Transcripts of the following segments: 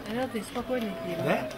Это спокойно. Да?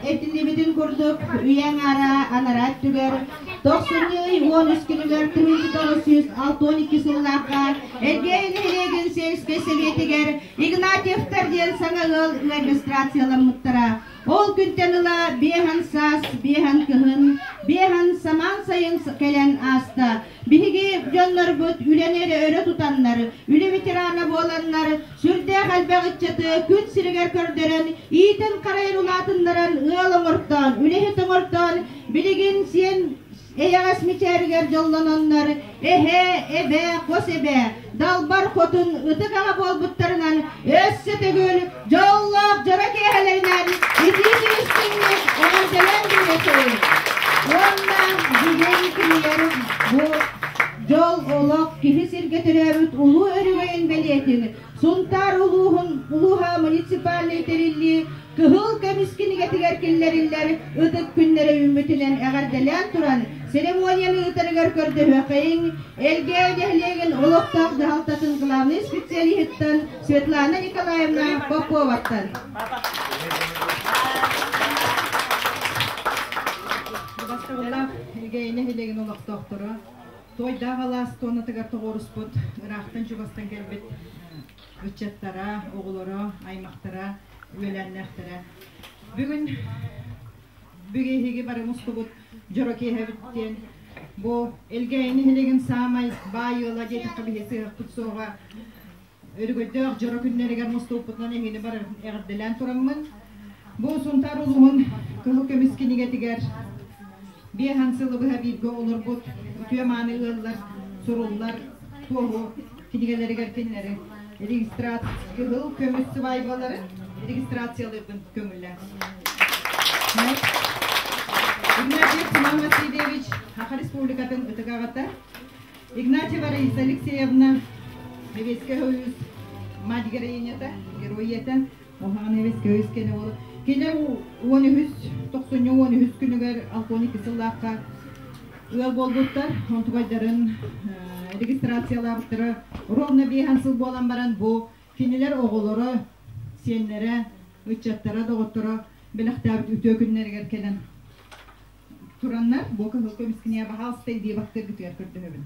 Этиллибитин курдук, үйэ аҥаара анараа өттүгэр тохсунньу ый 13 күнүгэр 1962 сыллаахха Элгээйи нэһилиэгин сельскэй сэбиэтигэр Игнатьевтар диэн саҥа ыал регистрацияламмыттара. Ол күнтэн ыла биэһэн саас, биэһэн кыһын, биэһэн самаан сайын кэлэн ааста. Биһиги дьоннорбут үлэни эрэ өрө тутаннар, үлэ ветерана буоланнар, сүрдээх элбэх ыччаты күн сиригэр көрдөрөн, иитэн-харайан улаатыннаран, ыал оҥортоон, үлэһит оҥортоон, билигин сиэн эйэҕэс мичээригэр дьоллононнор, эһээ, эбээ, хос эбээ, далбар хотун ытык аҕа буолбуттарынан өссө төгүл дьоллоох дьоро киэһэлэринэн. төрөөбүт улуу өрөгөйүн бэлиэтин Сунтаар улууһун улууһа муниципальнай тэриллии Кыһыл көмүс кинигэтигэр киллэриллэр ытык күннэрэ үүммүтүнэн эҕэрдэлээн туран, церемонияны ыытарыгар көрдөһүөххэйиҥ Элгээйи нэһилиэгин олохтоох дьаһалтатын главнай специалиһыттан Светлана Николаевна Поповаттан. Бастабыллаах Элгээйи нэһилиэгин олохтоохторо Туойдаах алаас туонатыгар тоҕуоруспут ыраахтан-чугастан кэлбит ыччаттара, оҕолоро, аймахтара, үөлээннээхтэрэ. Бүгүн бүгүн бары мустубут дьоро киэһэбит диэн бу Элгээйи нэһилиэгин саамай баай ыала диэтэххэ биһи сыһыахпыт суоҕа өрөгөйдөөх дьоро күннэригэр мустубуппутунан эһигини бары эҕэрдэлээн тураммын бу Сунтаар улууһун Кыһыл көмүс кинигэтигэр биэһэн сылы быһа бииргэ олорбут үтүө мааны ыаллар суруллар туоһу кинигэлэригэр кинилэри регистрация кыһыл көмүс сыбаайбалары регистрациялыырбын көҥүллээн. Игнатьев Семен Васильевич Саха Республикатын ытык аҕата Игнатьева Раиса Алексеевна Сэбиэскэй Союз мать героинята, геройята, Оһаҕан Сэбиэскэй Союз кэнэ буолар. Кини 13 тохсунньу 13 күнүгэр 62 сыллаахха ыал буолбуттар. Онтугайдарын регистрациялаабыттара ровно биэһэн сыл буолан баран бу кинилэр оҕолоро, сиэннэрэ, ыччаттара, доҕотторо бэлэхтээбит үтүө күннэригэр кэлэн тураннар бу кыһыл көмүс кинигэ баһаалыста илии баттыыргытыгар көрдөһөбүн.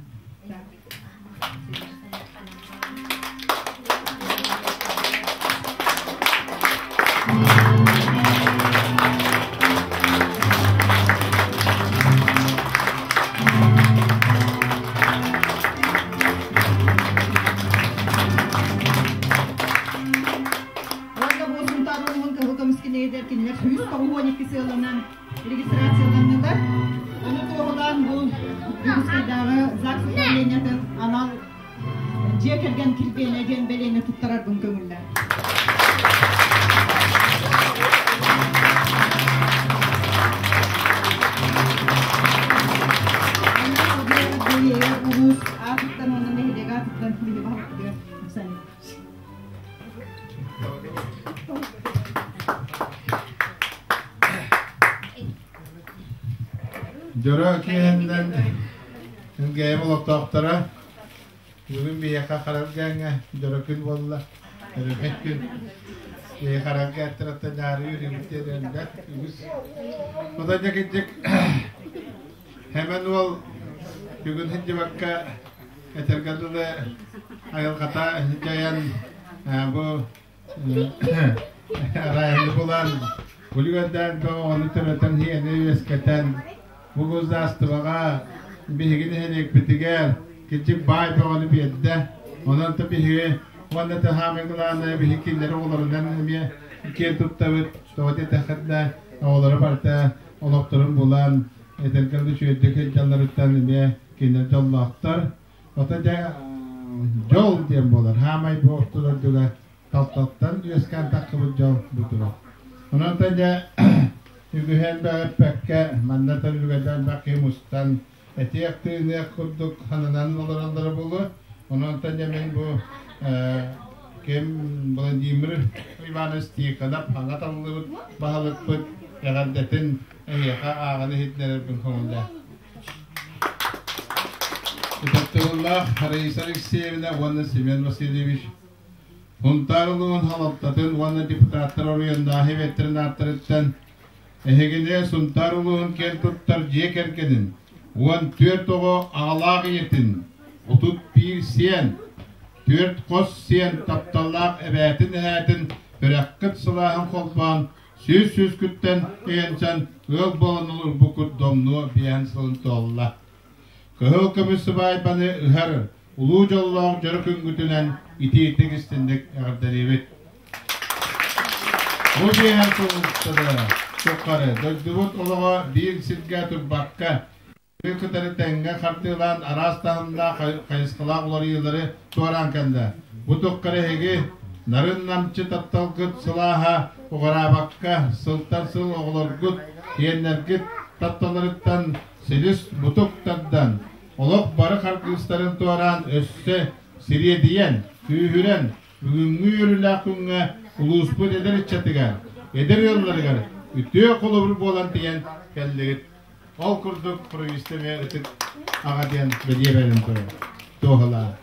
Уонна бу Сунтаар улууһун кыһыл көмүс кинигэтигэр кинилэр 192 сыаланан регистрацияланнылар. Ону туоһулаан бу Дьокуускайдааҕы ЗАГС управлениетын анал дьиэ кэргэн килбиэнэ диэн бэлиэни туттарарбын көҥүллээн. Улуус аатыттан уонна нэһилиэк аатыттан биһи баһылыктыгар Дьоро киэһэннэн Элгээйим олохтоохторо бүгүн биһиэхэ Харалгээҥҥэ дьоро күн буолла. Өрөмүөн күн. Биһи Харалгээттэраттан дьаарыйы үрүҥүттэн элбэх үгүс. Отой да кырдьык Хэмэн уол бүгүн сылдьыбакка этэргэ дылы айылҕата дьайан бу Райаны булан, үлүгэрдээн оҕону төрөтөн иһиэни үөскэтэн, бу государствоҕа биһиги нэһилиэкпитигэр кичик баай бөҕөнү биэрдэ. Онон та биһиги уонна та хаамай главное биһиги кинилэри оҕолорунан эмиэ киэн туттабыт. Тоҕо диэтэххинэ оҕолоро барыта олохторун булан, этэргэ дылы үчүгэйдик сылдьалларыттан эмиэ кинилэр дьоллоохтор. Ото дьэ дьол диэн буолар. Хаамай бу орто дойдуга талталтан үөскээн тахсыбыт дьол бу турар. Онон дьэ үгүһүн бэппэккэ манна төрүгэрдэн бакы мустан этиэх тыыныах курдук хананан олороллоро буолуо. Онон дьэ мин бу ким Владимир Иванович Тихонов хаҥа таллыбыт баһылыкпыт эҕэрдэтин эһиэхэ ааҕан иһитиннэрэрбин көҥүллээх. Ытыктабыллаах Раиса Алексеевна уонна Семен Васильевич Сунтаар улууһун салалтатын уонна депутаттар оройуоннааҕы ветеранаттарыттан эһигини Сунтаар улууһун киэн туттар дьиэ кэргэнин 14 оҕо аҕалаах ийэтин, 31 сиэн, түөрт хос сиэн тапталлаах эбээтин эһээтин үрэххит сылааһын холбоон сүүс сүүскүттэн өйөнсөн ыал буолан олорбуккут домнуо биэһэн сылын туолла. Кыһыл көмүс сыбаайбаны ыһар улуу дьоллоох дьоро күҥҥүтүнэн итиитик истинник эҕэрдэлиибит. Бу биэһэн сыл тухары дойдубут олоҕо биир сиргэ турбакка кытары тэҥҥэ хардыылаан араас таһымнаах хайысхалаах уларыйыылары туораан кэллэ. Бу туххара эһиги нарын-намчы тапталгыт сылааһа уҕараабакка сылтан сыл оҕолоргут, сиэннэргит тапталларыттан силис мутук тардан, олох бары харгыстарын туораан өссө сириэдийэн, күүһүрэн, бүгүҥҥү үөрүүлээх күҥҥэ улууспут эдэр ыччатыгар, эдэр ыалларыгар үтүө холобур буолан тиийэн кэллигит. Ол курдук правительство ытык аҕа диэн бэлиэ бэрин турар туоһулаах.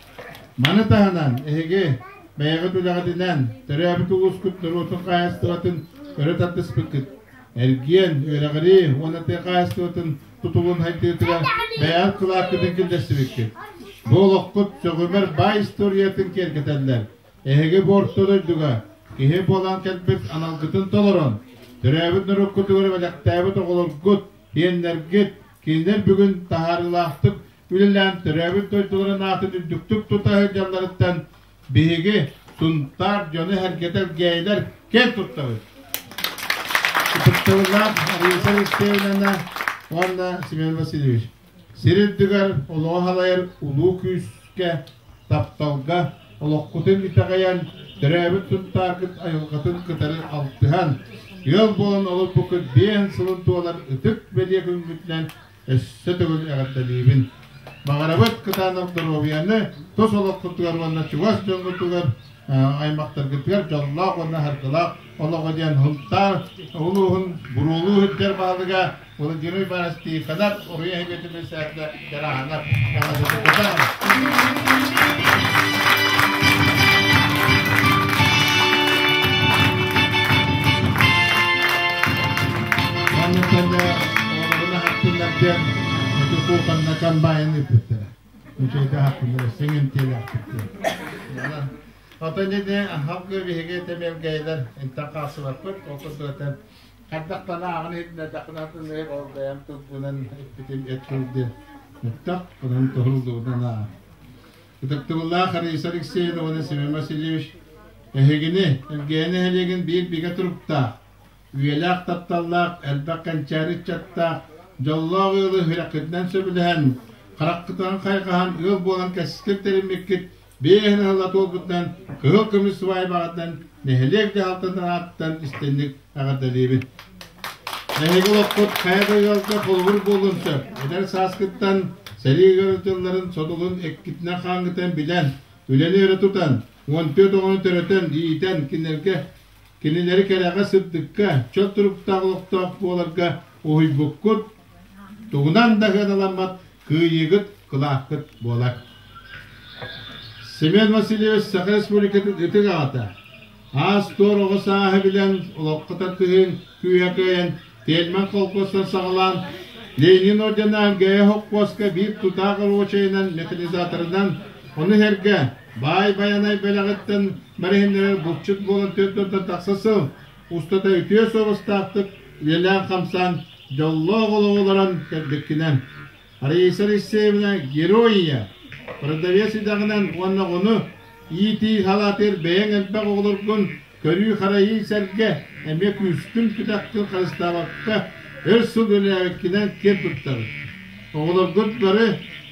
Маны таһынан эһиги бэйэҕит үлэҕитинэн төрөөбүт улуускут норуотун хаһаайыстыбатын өрө тардыспыккыт. Эргиэн, үөрэҕирии уонна тыа хаһаайыстыбатын тутулун хайдыытыгар бэйэҕит кылааккытын киллэрсибиккит. Бу олоххут сөҕүмэр баай историятын киэргэтэллэр. Эһиги бу орто дойдуга киһи буолан кэлбит аналгытын толорон, төрөөбүт норуоккутугар бэлэхтээбит оҕолоргут, сиэннэргит, кинилэр бүгүн таһаарыылаахтык үлэлээн төрөөбүт дойдуларын аатын үрдүктүк тута сылдьалларыттан биһиги Сунтаар дьону сэргэтэ элгээйилэр киэн туттабыт. Ытыктабыллаах Раиса Алексеевна уонна Семен Васильевич, сир үрдүгэр олоҕу салайар улуу күүскэ, тапталга, олоххутун итэҕэйэн, төрөөбүт Сунтааргыт айылҕатын кытары алтыһан, ыал буолан олорбуккут биэс сылын туолар ытык бэлиэ күҥҥүтүнэн өссө төгүл эҕэрдэлиибин. Баҕарабыт кытаанах доруобуйаны, тус олоххутугар уонна чугас дьоҥҥутугар, аймахтаргытыгар дьоллоох уонна саргылаах олоҕу диэн Сунтаар улууһун буруолуу сылдьар баһылыга Владимир Иванович Тихонов уруй эһигитин сэргэ Дьарааһынап диэн ити кууканна комбайн ыыппыттара. Үчүгэйдик аһаппыннар, сиҥин тиэлээхпит диэн. Отон дьэ аһапка биһиги тэмиэргэйдэр интэн хаалсыбаппыт, ол курдук этэн хайдахтана ааҕан иһитиннэрдэххинэ ол бэйэм тылбынан эппитим эт тыл диэн мөттөх, онон тоһуллубутун аа. Ытыктабыллаах Раиса Алексеевна уонна Семен Васильевич, эһигини, Элгээйи нэһилиэгин биир бигэ туруктаах, Үйэлээх тапталлаах, элбэх кэнчээри ыччаттаах, дьоллоох ыалы үрэххитинэн сөбүлэһэн, хараххытынан хайҕаһан ыал буолан кэскил тэриммиккит биэһин ыла туолбутунан кыһыл көмүс сыбаайбаҕытынан нэһилиэк дьаһалтатын ааттан истинник эҕэрдэлиибин. Эһиги олоххут хайа да ыалга холобур буолуон сөп. Эдэр сааскыттан сэрии ыарытылларын содулун эккитинэн-хааҥҥытынан билэн, үлэни өрө тутан, 14 оҕону төрөтөн, иитэн, кинилэргэ Кинилэри кэрэҕэ-сырдыкка, чөл туруктаах олохтоох буоларга уһуйбуккут, тугунан да сыаналаммат кыайыыгыт, кылааккыт буолар. Семен Васильевич Саха Республикатын ытык аҕата, аас-туор оҕо сааһы билэн, олоххо тардыһыын күүһэ кыайан, Тельман колхозтан саҕалаан, Ленин ордена ГЭ холкуоска биир тутаах рабочайынан, механизаторынан, ону сэргэ Баай Байанай бэлэҕиттэн бэриһиннэрэр булчут буолан 4 тахса сыл устата үтүө суобастаахтык үлэлээн-хамсаан дьоллоох олоҕу олорон кэлбиккинэн Раиса Алексеевна герой продавец идэҕинэн уонна ону иитии халаатыгар бэйэҥ элбэх оҕолоргун көрүү-харайыы сэргэ эмиэ күүскүн-күтэххин харыстаабакка өр сыл үлэлээбиккинэн киэн туттабыт. Оҕолоргут бары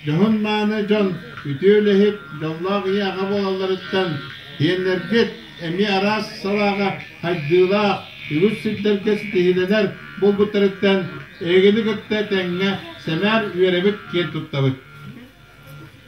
дьоһун-мааны дьон, үтүө үлэһит, дьоллоох ийэ-аҕа буолалларыттан сиэннэргит эмиэ араас салааҕа хайдыылаах, үгүс сирдэргэ ситиһиилэнэр буолбуттарыттан эһигини кытта тэҥҥэ сэмээр үөрэбит, киэн туттабыт.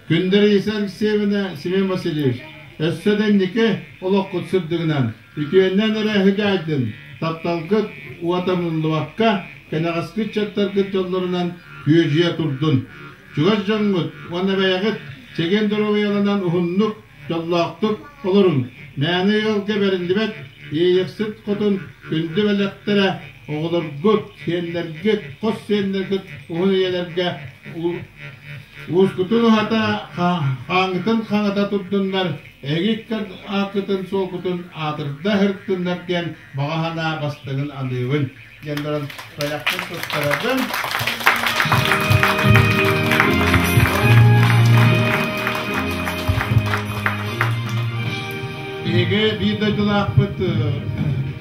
Күндү Раиса Алексеевна, Семен Васильевич, өссө да инники олоххут сырдыгынан, үтүөннэн эрэ ыһыгаайдын, тапталгыт уота муннуллубакка, кэнэҕэски ыччаттаргыт дьоллорунан күөдьүйэ турдун. Чугас дьоҥҥут уонна бэйэҕит чэгиэн доруобуйаланан уһуннук, дьоллоохтук олоруҥ. Мээнэ ыалга бэриллибэт иэйэхсит хотун күндү бэлэхтэрэ оҕолоргут, сиэннэргит, хос сиэннэргит уһун үйэлэргэ Уускутун уһата, хааҥҥытын хаҥата турдуннар, эһиги ааккытын суолгутун аатырда сырыттыннар диэн баҕа санаа бастыҥын аныыбын диэн баран бэлэхпин туттарабын. Биһиги биир дойдулаахпыт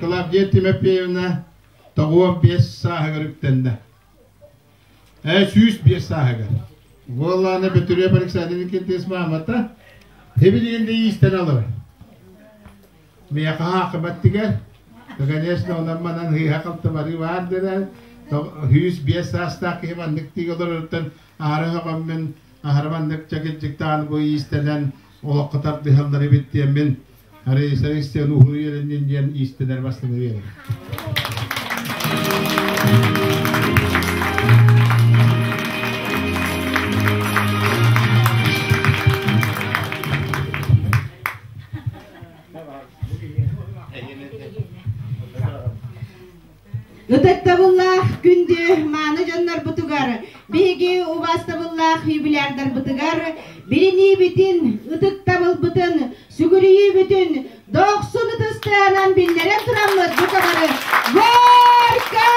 Клавдия Тимофеевна 95 сааһыгар үктэннэ. 105 сааһыгар. Уоллаана Бөтүрүөп Александр Никитич маамата хибилигин да иистэн олорор. Миэхэ хаахыбаттыгар, конечно, онон манан ыһыаха барыы баар дэнэр. 105 саастаах киһи маннык тииг олороруттан аһара сөҕөммүн, аһара маннык чэкилдьиктаан бу иистэнэн. олоххо тардыһаллар эбит диэммин Раиса Алексеевна уһун үйэлэннин диэн иистэнэр бастыҥы биэрэбин. Ытыктабыллаах күндү мааны дьоннорбутугар, биһиги убаастабыллаах юбилярдарбытыгар билиниибитин, ытыктабылбытын, сүгүрүйүүбүтүн дохсун ытыстаанан биллэрэн тураммыт бу бары Горький!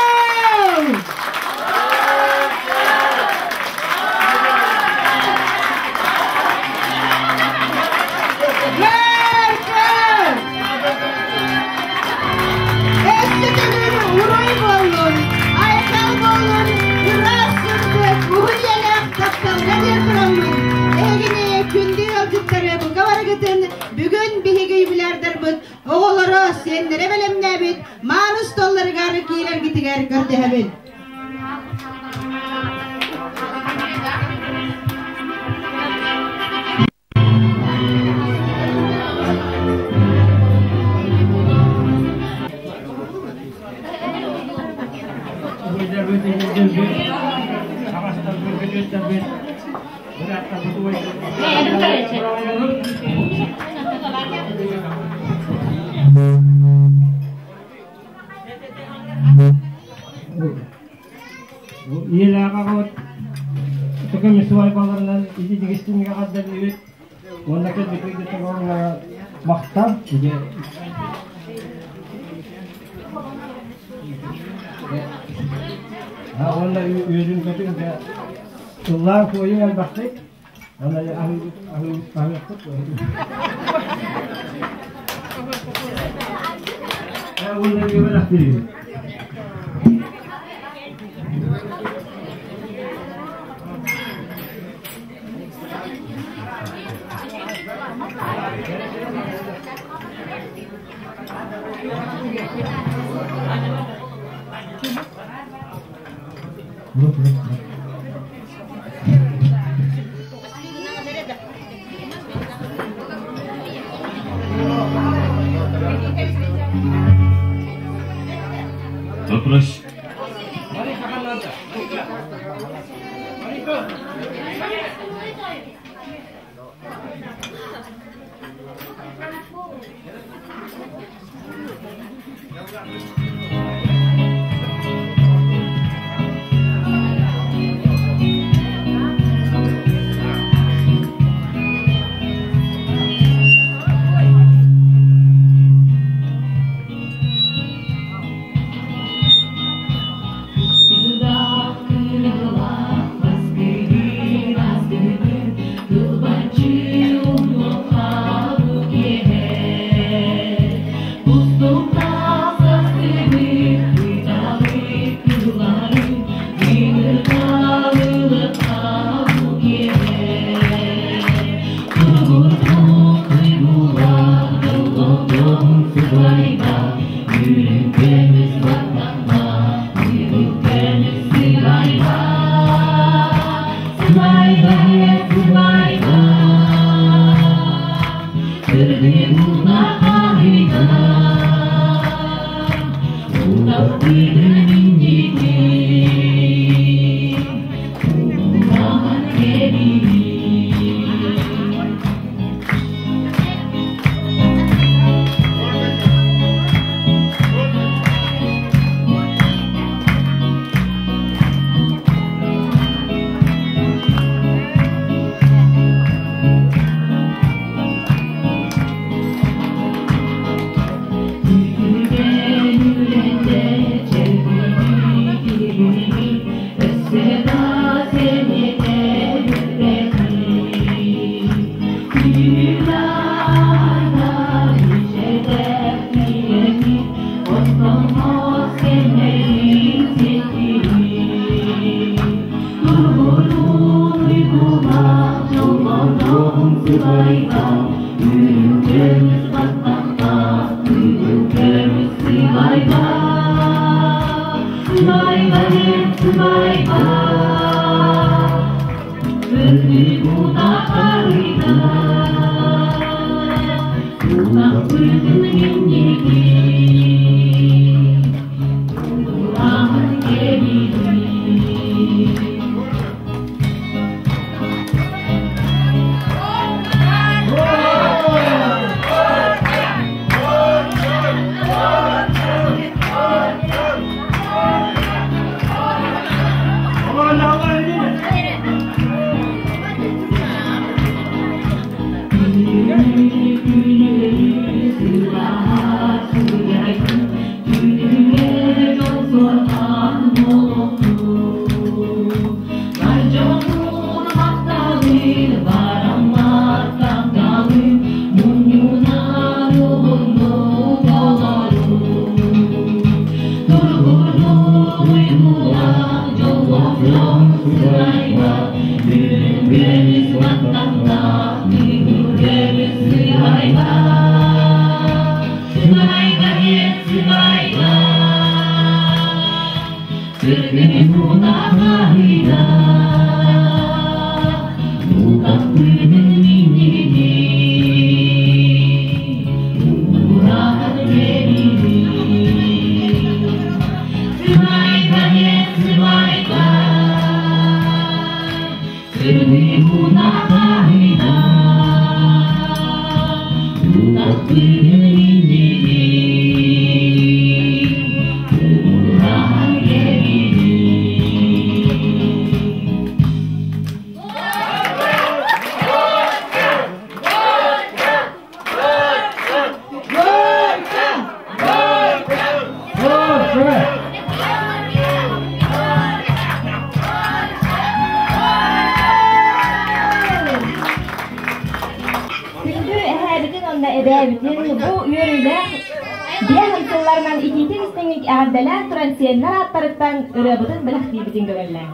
Өссө төгүл уруй буоллун, айхал буоллун, ыраас сырдык, уһун үйэлээх тапталга диэн тураммыт, эһигини күндү ыалдьыттары бука барыгытын бүгүн биһиги юбилярдарбыт оҕолоро, сиэннэрэ бэлэмнээбит мааны остуолларыгар киирэргитигэр көрдөһөбүн. Ийэлээҕэ көмүс свадьбаларынан ити дигистиҥҥэ хаддарбыт уонна кэлбит махтал уонна үөрүн көтүн ыллаан туойун элбэхтик ана аһыахпыт уонна үөрэх. Вопрос. Күндү эһээбитин уонна эбээбитин бу үөрүүлээх биэс сылларынан итиитин истиҥник эҕэрдэлээн туран сиэннэр ааттарыттан ырыабытын бэлэхтиибитин көҥүллээҥ.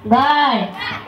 Bye.